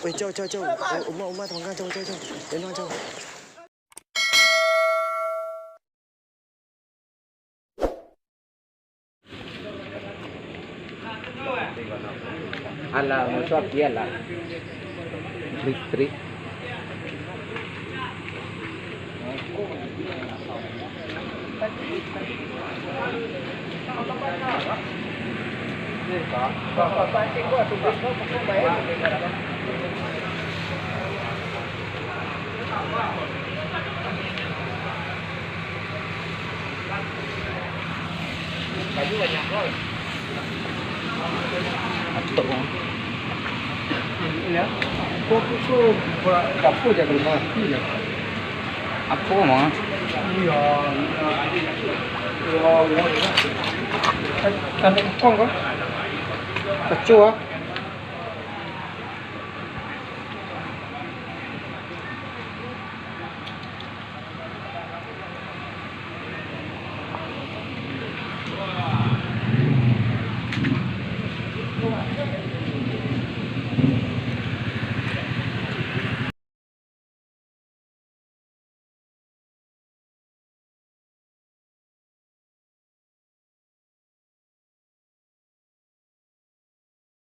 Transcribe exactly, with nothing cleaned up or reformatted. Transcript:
Oi, cau, cau, cau. Uma, Uma, tangah, cau, cau, cau. Eno, cau. Alah, musuh api alah. Listrik. Atok. Apo, Mang? Iyo. Kacau, ah.